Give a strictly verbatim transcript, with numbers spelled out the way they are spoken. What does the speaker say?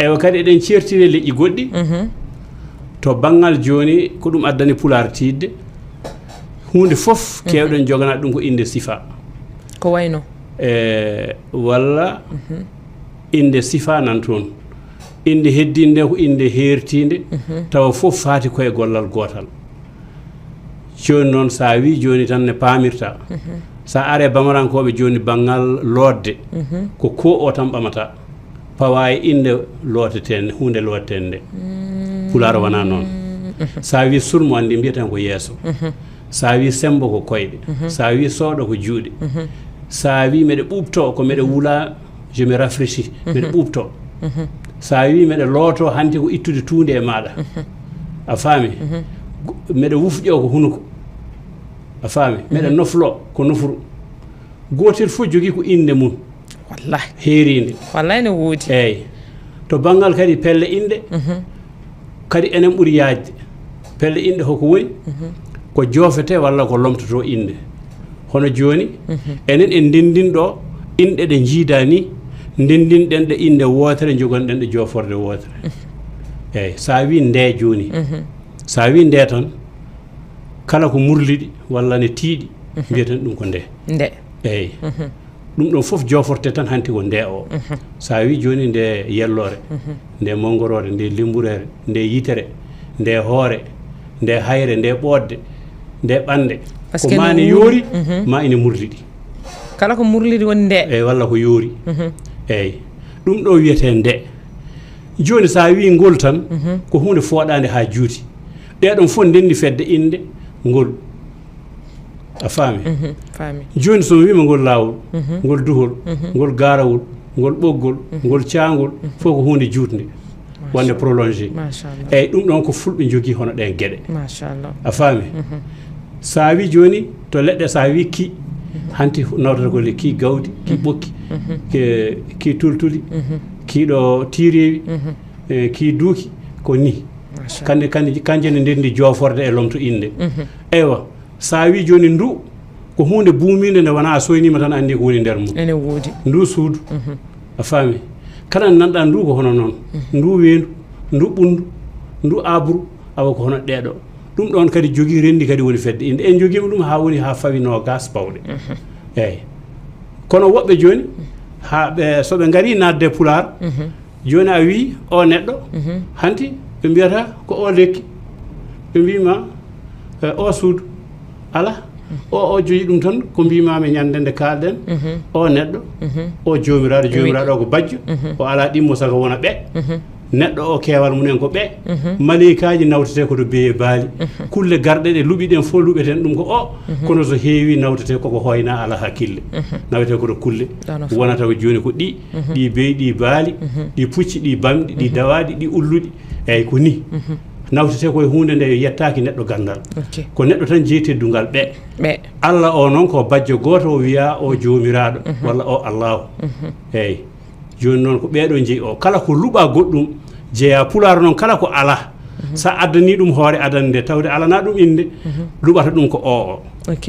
Eywa, kadi eɗen ceertiri e leƴƴi goɗɗi. To banngal jooni, ko ɗum addani Pulaar tiiɗde. Huunde fof keewɗen joganaade ɗum ko innde sifa. Ko wayno? E, walla innde sifa nan toon. Innde heddiinde nde ko innde heertiinde, tawa fof faati ko e gollal gootal. Jooni noon, so a wii jooni tan ne paamirta. So a aree bamarankooɓe jooni banngal lootde, ko ko o tan ɓamata. Pawa e innde looteteende, huunde looteteende. Pulaar wonaa noon. So a wii surmo, anndi mbiyaten ko yeeso. So a wii semmbo ko koyɗe. So a wii sooɗo ko juuɗe. So a wii meɗe ɓuuɓtoo, ko meɗe wula, je me rafraîchis, meɗe ɓuuɓtoo. So a wii meɗe lootoo, hanti ko ittude tuunde e maaɗa. A faami? Go-, meɗe wufƴoo ko hunuko. A faami? Meɗe nofloo ko nofru. Gootel fof jogii ko innde mum. Wallahi. Heeriinde. Wallahi ne woodi. Eey. To banngal kadi pelle inɗe, kadi enen ɓuri yaajde. Pelle inɗe hoko woni? Ko joofete walla ko lomtotoo innde. Hono jooni, enen en ndenndin ɗo inɗe ɗe njiidaa ni, ndenndinɗen ɗe innde wootere, njogonɗen ɗe jooforde wootere. Eey, so a wii nde jooni, so a wii nde tan, kala ko murliɗi walla ne tiiɗi, mbiyaten ɗum ko nde. Nde. Eey. Ɗum ɗon fof jooforte tan hanti ko nde o. So a wii jooni nde yelloore, nde monngoroore, nde limbureere, nde yitere, nde hoore, nde hayre, nde ɓoodde, nde ɓannde. Parce que ko ma ne yoori, ma ine murliɗi. Kala ko murliɗi woni nde. Eey, walla ko yoori. Eey. Ɗum ɗo wiyetee nde. Jooni so a wii ngol tan, ko huunde fooɗaande haa juuti. Ɗee ɗon fof ndenndi fedde innde ngol. A faami? Faami. Jooni so mi wiima ngol laawol, ngol duhol, ngol gaarawol, ngol ɓoggol, ngol caangol, fof ko huunde juutnde, wonde prolongé. Machallah. Eey, ɗum ɗon ko fulɓe njogii hono ɗeen geɗe. Machallah. A faami? So a wii jooni to leɗɗe, so a wii ki, hanti nawtata ko le ki gawdi, ki ɓokki, ke-, ki tultuli, ki ɗo tiireewi, e, ki duuki, ko ni. Machallah. Kande, kande, kanje ne ndenndi jooforde e lomto innde. Eywa, so a wii jooni ndu, ko huunde buumiinde nde wonaa a soyniima tan anndi ko woni nder mum. Ene woodi. Ndu suudu. A faami? Kala nanɗa ndu ko hono noon. Ndu weendu, ndu ɓunndu, ndu abru, awa ko hono ɗeeɗo. Ɗum ɗoon kadi jogii renndi kadi woni fedde innde. En njogiima ɗum haa woni haa fawi noogaas pawɗe. Eey. Kono woɓɓe jooni, haa ɓe, so ɓe ngarii naatde Pulaar, jooni a wii o neɗɗo, hanti ɓe mbiyata ko o lekki. Ɓe mbii ma, e, o suudu. Alaa, o, o joyi ɗum tan, ko mbii ma mi ñande nde kaalɗen, o neɗɗo, o joomiraaɗo, joomiraaɗo o ko bajjo, o alaa ɗimmo saka wona ɓe. Neɗɗo o keewal mum en ko ɓe. Maleykaaji nawtetee ko to beye baali. Kulle garɗe ɗe luɓiɗen fof luɓeten ɗum ko o. Kono so heewi nawtetee koko hoyna alaa hakkille. Nawetee ko to kulle. Ɗon o fof. Wonata ko jooni ko ɗi, ɗi beyi, ɗi baali, ɗi pucci, ɗi bamɗi, ɗi dawaaɗi, ɗi ulluɗi. Eey, ko ni. Nawtetee ko e huunde nde yettaaki neɗɗo ganndal. Ok. Ko neɗɗo tan jeyi teddungal ɓe. Ɓe. Alla o noon ko bajjo gooto o wiyaa o joomiraaɗo walla o Allaahu. Eey. Jooni noon ko ɓee ɗoo njeyi o. Kala ko luɓaa goɗɗum jeyaa. Pulaar noon kala ko alaa, so a addanii ɗum hoore adannde tawde alanaa ɗum innde, luɓata ɗum ko o o. Ok.